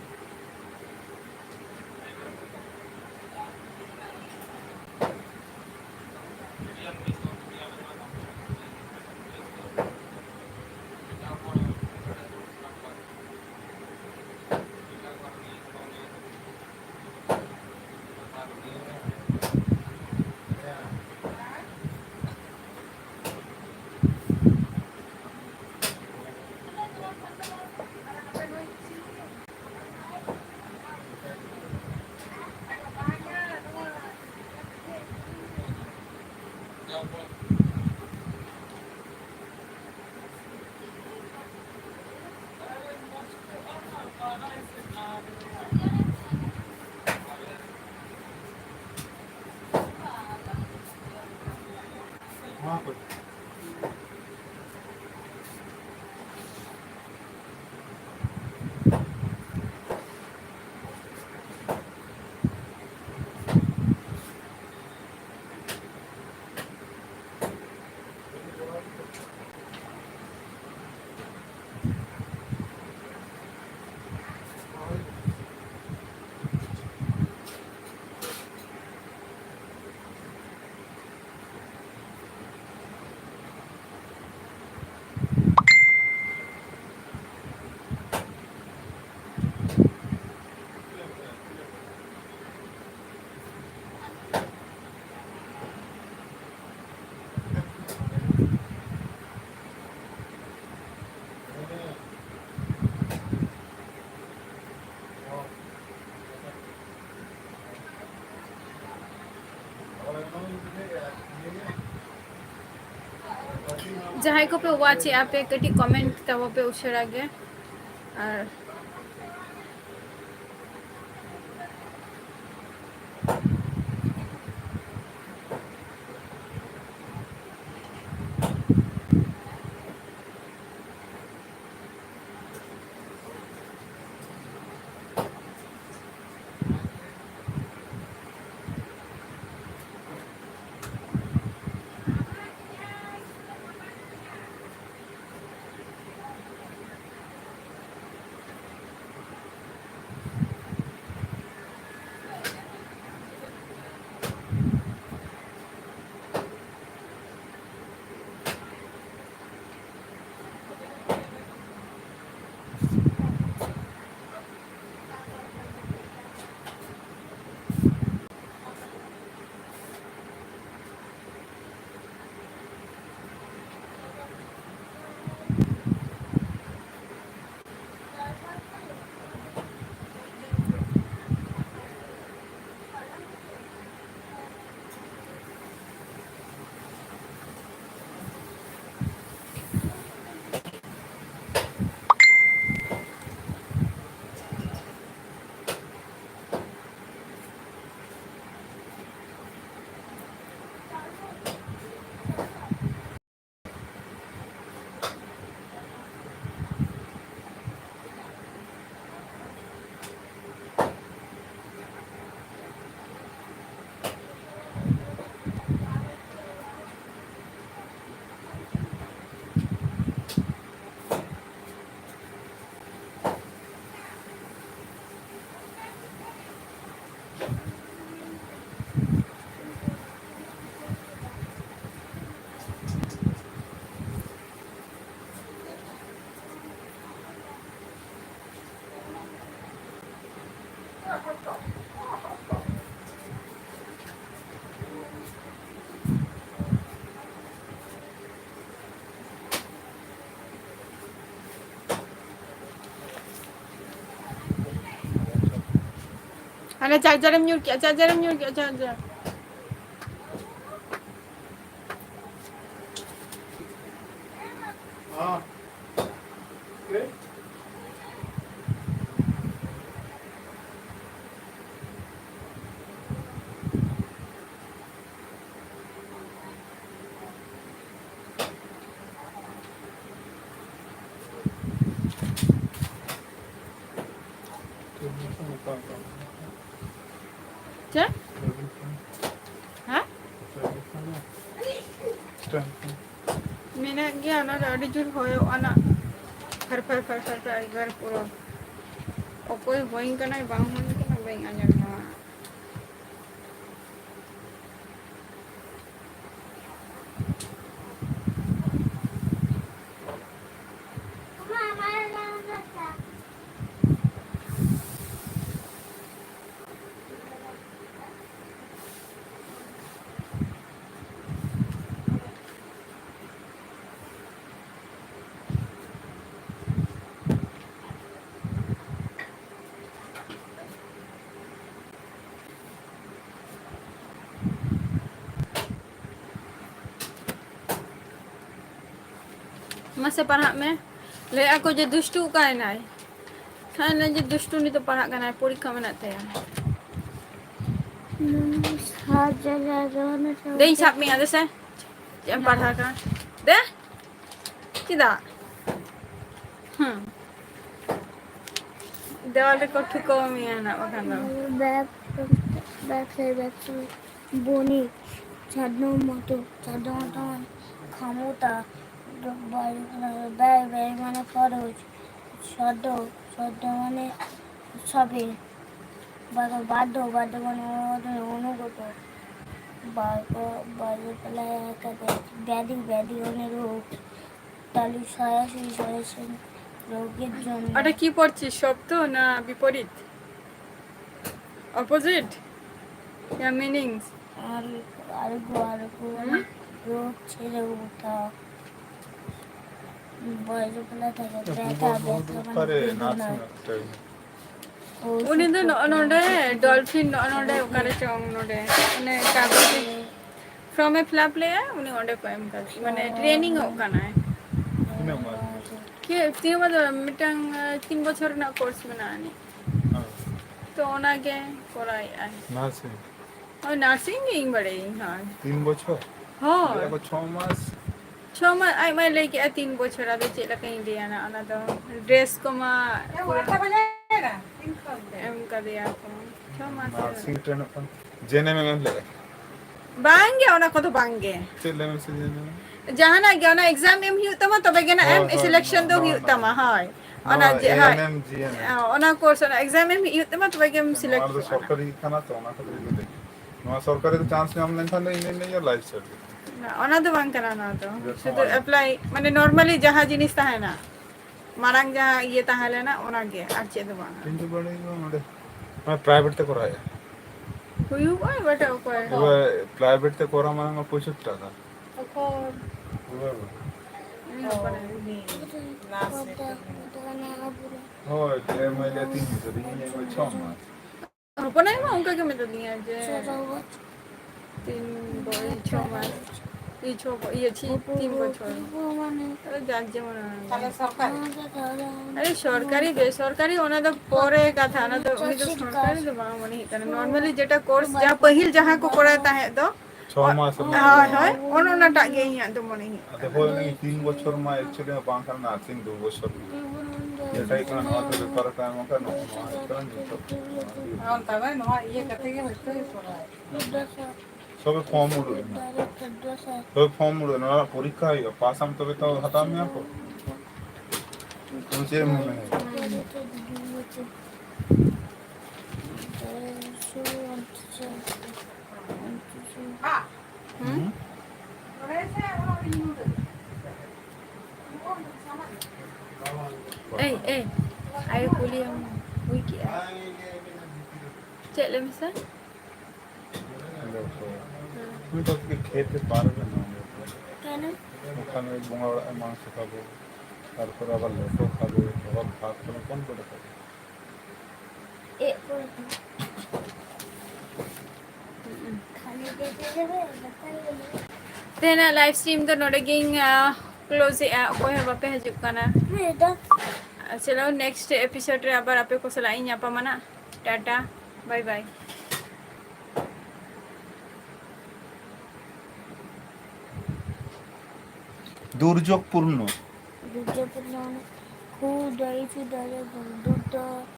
ᱡᱟᱦᱟᱸᱭ ᱠᱚᱯᱮ ᱣᱟᱪ ᱮᱫᱼᱟ ᱯᱮ, ᱠᱟᱹᱴᱤᱡ ᱠᱚᱢᱮᱱᱴ ᱛᱟᱵᱚ ᱯᱮ ᱩᱥᱟᱹᱨᱟ ᱜᱮ᱾ ᱟᱨ ᱦᱟᱱᱮ ᱪᱟᱨᱡᱟᱨᱮᱢ ᱧᱩᱨ ᱠᱮᱜᱼᱟ, ᱪᱟᱨᱡᱟᱨᱮᱢ ᱧᱩᱨ ᱠᱮᱜᱼᱟ, ᱪᱟᱨᱡᱟᱨ᱾ ᱪᱮᱫ? ᱦᱮᱸ? ᱢᱮᱱᱟᱜ ᱜᱮᱭᱟ, ᱚᱱᱟ ᱫᱚ ᱟᱹᱰᱤ ᱡᱳᱨ ᱦᱚᱭᱚᱜᱼᱟ ᱱᱟᱜ᱾ ᱯᱷᱟᱨ ᱯᱷᱟᱨ ᱯᱷᱟᱨ ᱯᱷᱟᱨ ᱯᱷᱟᱨ ᱮᱠᱵᱟᱨ ᱯᱩᱨᱟᱹ᱾ ᱚᱠᱚᱭ ᱦᱚᱭᱤᱧ ᱠᱟᱱᱟᱭ ᱵᱟᱝ ᱦᱚᱭᱤᱧ ᱠᱟᱱᱟ ᱵᱟᱹᱧ ᱟᱸᱡᱚᱢ ᱧᱟᱢᱟ᱾ ᱢᱟᱥᱮ ᱯᱟᱲᱦᱟᱜ ᱢᱮ᱾ ᱞᱟᱹᱭᱮᱜᱼᱟ ᱠᱚ ᱡᱮ ᱫᱩᱥᱴᱩ ᱚᱠᱟᱭᱮᱱᱟᱭ? ᱠᱷᱟᱱ ᱡᱮ ᱫᱩᱥᱴᱩ ᱩᱱᱤ ᱫᱚ ᱯᱟᱲᱦᱟᱜ ᱠᱟᱱᱟᱭ, ᱯᱚᱨᱤᱠᱠᱷᱟ ᱢᱮᱱᱟᱜ ᱛᱟᱭᱟ᱾ ᱥᱟᱛ ᱡᱟᱭᱜᱟ ᱨᱮ ᱚᱱᱟ ᱥᱟᱶ ᱫᱮᱧ ᱥᱟᱵ ᱢᱮᱭᱟ, ᱫᱮᱥᱮ᱾ ᱪᱮᱫ ᱮᱢ ᱯᱟᱲᱦᱟᱣ ᱠᱟᱱᱟ? ᱫᱮ᱾ ᱪᱮᱫᱟᱜ? ᱦᱩᱸ᱾ ᱫᱮᱣᱟᱞ ᱨᱮᱠᱚ ᱴᱷᱩᱠᱟᱹᱣ ᱢᱮᱭᱟ ᱱᱟᱜ ᱵᱟᱠᱷᱟᱱ ᱫᱚ᱾ ᱵᱮᱵ-, ᱵᱮᱵᱥᱟᱭᱤ, ᱵᱮᱵᱥᱟᱭᱤ, ᱵᱚᱱᱤᱠ, ᱥᱟᱫᱚ ᱢᱚᱛᱚ, ᱥᱟᱫᱚ ᱢᱚᱛᱚ ᱢᱟᱱᱮ ᱠᱷᱟᱢᱚᱛᱟ, ᱵᱮᱵ-, ᱵᱮᱵ-, ᱵᱮᱵ ᱢᱟᱱᱮ ᱠᱷᱚᱨᱚᱪ, ᱥᱟᱫᱚ, ᱥᱟᱫᱚ ᱢᱟᱱᱮ ᱥᱟᱵᱤ, ᱵᱟᱫᱚ, ᱵᱟᱫᱚ, ᱵᱟᱫᱚ ᱢᱟᱱᱮ ᱚᱱᱩ-, ᱚᱱᱩᱜᱚᱛᱚ, ᱵᱟᱫᱚ, ᱵᱟᱫᱚ ᱛᱟᱦᱞᱮ ᱠᱟᱛᱮ, ᱵᱮᱫᱤ, ᱵᱮᱫᱤ ᱢᱟᱱᱮ ᱨᱳᱜᱽ, তাহলে সরাসরি সরাসরি রোগের জন্য। ওটা কি পড়ছিস, সত্য না বিপরীত? অপোজিট? ইয়া, মিনিংস? আর, আরোগ্য, আরোগ্য মানে হুম? রোগ ছেড়ে ওঠা। বয়সগুলো থাকে, এটা ব্যথা, বহুত ব্যথা মানে পারে বেদনা। নার্সিং একটা। ᱳ, ᱩᱱᱤ ᱫᱚ ᱥᱩᱠᱨᱚ ᱱᱚᱜᱼᱚ ᱠᱚ, ᱱᱚᱰᱮ ᱥᱩᱠᱨᱚ ᱰᱚᱞᱯᱷᱤᱱ, ᱱᱚᱜᱼᱚ ᱱᱚᱰᱮ ᱠᱚ᱾ ᱚᱠᱟᱨᱮ ᱪᱚᱝ ᱱᱚᱰᱮ, ᱚᱱᱮ ᱠᱟᱜᱚᱡᱽ ᱯᱷᱨᱚᱢ ᱮ ᱯᱷᱤᱞᱟᱯ ᱞᱮᱜᱼᱟ, ᱩᱱᱤ ᱚᱸᱰᱮ ᱠᱚ ᱮᱢ ᱠᱟᱫᱮᱭᱟ, ᱢᱟᱱᱮ ᱚ᱾ ᱴᱨᱮᱱᱤᱝ ᱚᱜ ᱠᱟᱱᱟᱭ᱾ ᱛᱤᱱᱟᱹᱜ ᱢᱟᱥ? ᱠᱤ, ᱛᱤᱱ ᱵᱚᱪᱷᱚᱨ? ᱢᱤᱫᱴᱟᱝ, ᱟᱸ, ᱛᱤᱱ ᱵᱚᱪᱷᱚᱨ ᱨᱮᱱᱟᱜ ᱠᱳᱨᱥ ᱢᱮᱱᱟᱜᱼᱟ ᱟᱹᱱᱤᱡ᱾ ᱦᱮᱸ᱾ ᱛᱚ ᱚᱱᱟᱜᱮ ᱠᱚᱨᱟᱣᱮᱫᱼᱟᱭ᱾ ᱱᱟᱨᱥᱤᱝ? ᱦᱳᱭ, ᱱᱟᱨᱥᱤᱝ ᱜᱮ ᱤᱧ ᱵᱟᱲᱟᱭᱟᱹᱧ, ᱦᱳᱭ᱾ ᱛᱤᱱ ᱵᱚᱪᱷᱚᱨ? ᱦᱳᱭ᱾ ᱞᱟᱹᱭ ᱟᱠᱚ ᱪᱷᱚ ᱢᱟᱥ᱾ ᱪᱷᱚ ᱢᱟᱥ, ᱟᱡ ᱢᱟᱭ ᱞᱟᱹᱭ ᱠᱮᱜᱼᱟ ᱛᱤᱱ ᱵᱚᱪᱷᱚᱨ, ᱟᱫᱚ ᱪᱮᱫ ᱞᱮᱠᱟᱧ ᱞᱟᱹᱭᱟ ᱱᱟ, ᱚᱱᱟ ᱫᱚ ᱰᱨᱮᱥ ᱠᱚᱢᱟ ᱮ, ᱯᱩᱨᱟᱹ ᱦᱚᱲ ᱠᱚ ᱵᱟᱞᱮ ᱮᱨᱟ, ᱛᱤᱱ ᱠᱷᱚᱱ? ᱞᱟᱹᱭᱟ ᱠᱚ᱾ ᱪᱷᱚ ᱢᱟᱥ ᱱᱟᱨᱥᱤᱝ ᱴᱨᱮᱱᱚᱜ ᱠᱟᱱᱟ᱾ ᱡᱮᱱᱮᱢ ᱮᱢ ᱞᱮᱫᱼᱟ? ᱵᱟᱝ ᱜᱮ, ᱚᱱᱟ ᱠᱚᱫᱚ ᱵᱟᱝ ᱜᱮ᱾ ᱪᱮᱫ ᱞᱟᱹᱭ ᱢᱮᱥᱮ, ᱡᱮᱱᱮᱢ? ᱡᱟᱦᱟᱱᱟᱜ ᱜᱮ, ᱚᱱᱟ ᱮᱠᱡᱟᱢ ᱮᱢ ᱦᱩᱭᱩᱜ ᱛᱟᱢᱟ, ᱛᱚᱵᱮ ᱜᱮ ᱱᱟᱜ ᱦᱳᱭ, ᱮᱢ ᱦᱳᱭ, ᱥᱤᱞᱮᱠᱥᱚᱱ ᱫᱚ ᱱᱚᱣᱟ, ᱦᱩᱭᱩᱜ ᱱᱚᱣᱟ, ᱛᱟᱢᱟ᱾ ᱦᱳᱭ, ᱱᱚᱣᱟ ᱚᱱᱟ ᱡᱮ, ᱦᱳᱭ᱾ ᱮ ᱮᱱ ᱮᱢ, ᱡᱤ ᱮᱱ ᱮᱢ᱾ ᱚᱱᱟ ᱠᱳᱨᱥ, ᱚᱱᱟ ᱮᱠᱡᱟᱢ ᱮᱢ ᱦᱩᱭᱩᱜ ᱛᱟᱢᱟ, ᱛᱚᱵᱮ ᱜᱮᱢ ᱱᱚᱣᱟ ᱥᱤᱞᱮᱠᱴ ᱫᱚ ᱠᱚᱜᱼᱟ ᱱᱟᱜ᱾ ᱥᱚᱨᱠᱟᱨᱤ ᱠᱟᱱᱟ ᱛᱚ, ᱚᱱᱟ ᱠᱷᱟᱹᱛᱤᱨ ᱜᱮ ᱞᱟᱹᱭ᱾ ᱱᱚᱣᱟ ᱥᱚᱨᱠᱟᱨᱤ ᱨᱮ ᱪᱟᱱᱥ ᱧᱟᱢ ᱞᱮᱱᱠᱷᱟᱱ ᱫᱚ ᱤᱧ ᱫᱚᱧ ᱞᱟᱹᱭᱟ ᱞᱟᱭᱤᱯᱷ ᱥᱮᱴ ᱜᱮ᱾ ᱚᱱᱟ ᱫᱚ ᱵᱟᱝ ᱠᱟᱱᱟ, ᱱᱚᱣᱟ ᱫᱚ ᱡᱚᱛᱚ ᱥᱩᱫᱷᱩ ᱢᱟᱱᱮ᱾ ᱮᱯᱞᱟᱭ, ᱢᱟᱱᱮ ᱱᱚᱨᱢᱟᱞᱤ ᱡᱟᱦᱟᱸ ᱡᱤᱱᱤᱥ ᱛᱟᱦᱮᱱᱟ, ᱢᱟᱲᱟᱝ ᱡᱟᱦᱟᱸ ᱤᱭᱟᱹ ᱛᱟᱦᱮᱸ ᱞᱮᱱᱟ, ᱚᱱᱟ ᱜᱮ, ᱟᱨ ᱪᱮᱫ ᱦᱚᱸ ᱵᱟᱝᱟ᱾ ᱠᱤᱱᱛᱩ ᱵᱟᱲᱟᱭ ᱫᱚ ᱱᱚᱰᱮ, ᱢᱟᱱᱮ ᱯᱨᱟᱭᱵᱷᱮᱴ ᱛᱮ ᱠᱚᱨᱟᱣᱮᱫᱼᱟ᱾ ᱦᱩᱭᱩᱜᱼᱟ, but ᱚᱠᱚᱭ? ᱮᱵᱟᱨ ᱯᱨᱟᱭᱵᱷᱮᱴ ᱛᱮ ᱠᱚᱨᱟᱣ ᱢᱟᱱᱮ ᱢᱟ ᱯᱚᱸᱭᱥᱚᱴᱴᱤ ᱴᱟᱠᱟ᱾ ᱚᱠᱚᱭ? ᱮᱵᱟᱨ ᱩᱱᱤ ᱦᱚᱯᱚᱱ ᱮᱨᱟ᱾ ᱩᱱᱤ ᱱᱟᱨᱥ ᱮ ᱠᱟᱹᱢᱤᱭᱟ᱾ ᱦᱳᱭ, ᱮᱢ ᱟᱭ ᱞᱮ ᱛᱤᱱ ᱵᱚᱪᱷᱚᱨ, ᱤᱧ ᱮᱢ ᱟᱭ ᱪᱷᱚ ᱢᱟᱥ᱾ ᱦᱚᱯᱚᱱ ᱟᱭᱳ ᱢᱟ ᱚᱱᱠᱟ ᱜᱮ ᱢᱮᱛᱟ ᱫᱤᱧᱟ ᱡᱮ ᱪᱷᱚ ᱵᱚᱪᱷᱚᱨ᱾ ᱛᱤᱱ ᱵᱚᱭ-, ᱪᱷᱚ ᱢᱟᱥ, ᱤᱭᱟᱹ, ᱪᱷᱚ ᱵᱚ-, ᱤᱭᱟᱹ, ᱪᱷᱤ-, ᱛᱤᱱ ᱵᱚᱪᱷᱚᱨ᱾ ᱟᱫᱚ ᱡᱟᱨ ᱡᱮᱢᱚᱱ ᱚᱱᱟ᱾ ᱛᱟᱦᱞᱮ ᱥᱚᱨᱠᱟᱨᱤ? ᱟᱨᱮ, ᱥᱚᱨᱠᱟᱨᱤ, ᱵᱮᱥᱚᱨᱠᱟᱨᱤ, ᱚᱱᱟ ᱫᱚ ᱯᱚᱨᱮ ᱠᱟᱛᱷᱟ, ᱚᱱᱟ ᱫᱚ, ᱩᱱᱤ ᱫᱚ ᱥᱚᱨᱠᱟᱨᱤ ᱫᱚ ᱵᱟᱝ ᱢᱚᱱᱮ ᱦᱩᱭᱩᱜ ᱠᱟᱱᱟ᱾ ᱱᱚᱨᱢᱟᱞᱤ ᱡᱮᱴᱟ ᱠᱳᱨᱥ, ᱡᱟᱦᱟᱸ ᱯᱟᱹᱦᱤᱞ ᱡᱟᱦᱟᱸ ᱠᱚ ᱠᱚᱨᱟᱣ ᱛᱟᱦᱮᱸᱫ ᱫᱚ, ᱪᱷᱚ ᱢᱟᱥ ᱨᱮᱱᱟᱜ᱾ ᱦᱳᱭ, ᱦᱳᱭ, ᱚᱱ ᱚᱱᱟᱴᱟᱜ ᱜᱮ ᱤᱧᱟᱹᱜ ᱫᱚ ᱢᱚᱱᱮ ᱦᱩᱭᱩᱜ ᱟᱫᱚ ᱠᱟᱱᱟ᱾ ᱦᱳᱭ, ᱛᱤᱱ ᱵᱚᱪᱷᱚᱨ ᱢᱟ actually ᱵᱟᱝ ᱠᱟᱱᱟ, ᱱᱟᱨᱥᱤᱝ ᱫᱩ ᱵᱚᱪᱷᱚᱨ ᱨᱮᱱᱟᱜ᱾ ᱡᱮᱴᱟ ᱦᱩᱭᱩᱜ ᱠᱟᱱᱟ, ᱱᱚᱣᱟ ᱫᱚ ᱵᱮᱯᱟᱨ ᱠᱟᱱᱟ, ᱱᱚᱝᱠᱟ ᱱᱚᱣᱟ ᱦᱩᱭᱩᱜ ᱠᱟᱱᱟ ᱱᱤᱛᱚᱜ᱾ ᱦᱚᱸ, ᱛᱚᱵᱮ ᱱᱚᱣᱟ ᱤᱭᱟᱹ ᱠᱟᱛᱮ ᱜᱮ ᱦᱳᱭᱛᱳ ᱠᱚᱨᱟᱣ᱾ ᱥᱚᱵᱮ ᱯᱷᱚᱨᱢ ᱩᱰᱩᱠ ᱮᱱᱟ᱾ ᱥᱚᱵᱮ ᱯᱷᱚᱨᱢ ᱩᱰᱩᱠ ᱮᱱᱟ, ᱚᱱᱟ ᱯᱚᱨᱤᱠᱠᱷᱟ ᱦᱩᱭᱩᱜᱼᱟ, ᱯᱟᱥ ᱟᱢ ᱛᱚᱵᱮ ᱛᱚ ᱦᱟᱛᱟᱣ ᱢᱮᱭᱟ ᱠᱚ᱾ ᱟᱢ ᱪᱮᱫ ᱮᱢ ᱢᱚᱱᱮᱭᱟ? ᱦᱩᱸ? ᱮᱭ, ᱮᱭ, ᱟᱭᱳ ᱠᱩᱞᱤᱭᱮᱢ ᱦᱩᱭ ᱠᱮᱜᱼᱟ? ᱪᱮᱫ ᱞᱟᱹᱭ ᱢᱮᱥᱮ? ᱦᱮᱸ᱾ ᱩᱱᱤ ᱫᱚ ᱠᱷᱮᱛ ᱨᱮ ᱯᱟᱨᱚᱢ ᱮᱱᱟ᱾ ᱠᱮᱱᱮ? ᱚᱠᱟᱱ ᱵᱚᱸᱜᱟ ᱚᱲᱟᱜ ᱮ ᱢᱟᱝᱥᱚ ᱠᱷᱟᱵᱚ, ᱛᱟᱨᱯᱚᱨ ᱟᱵᱟᱨ ᱞᱮᱴᱚ ᱠᱷᱟᱵᱚ, ᱟᱵᱟᱨ ᱵᱷᱟᱛ ᱠᱷᱟᱵᱚ, ᱠᱚᱱ ᱠᱚ ᱫᱟᱠᱟ? ᱮ ᱠᱚ᱾ ᱛᱮᱦᱮᱧᱟᱜ live stream ᱫᱚ ᱱᱚᱰᱮ ᱜᱤᱧ, ᱟ, close ᱮᱜᱼᱟ᱾ ᱚᱠᱚᱭ ᱦᱚᱸ ᱵᱟᱯᱮ ᱦᱤᱡᱩᱜ ᱠᱟᱱᱟ᱾ ᱦᱮᱸ, ᱫᱟ᱾ ᱪᱚᱞᱚ, next episode ᱨᱮ ᱟᱵᱟᱨ ᱟᱯᱮ ᱠᱚ ᱥᱟᱞᱟᱜ ᱤᱧ ᱧᱟᱯᱟᱢᱟ ᱱᱟᱜ᱾ Tata, bye bye᱾ ᱫᱩᱨᱡᱳᱜᱽ ᱯᱩᱨᱱᱚ᱾ ᱫᱩᱨᱡᱳᱜᱽ ᱯᱩᱨᱱᱚ ᱢᱟᱱᱮ ᱠᱷᱩᱵ ᱫᱟᱲᱮ ᱥᱮ ᱫᱟᱲᱮ ᱫᱩᱨᱡᱳᱜᱽ ᱫᱚ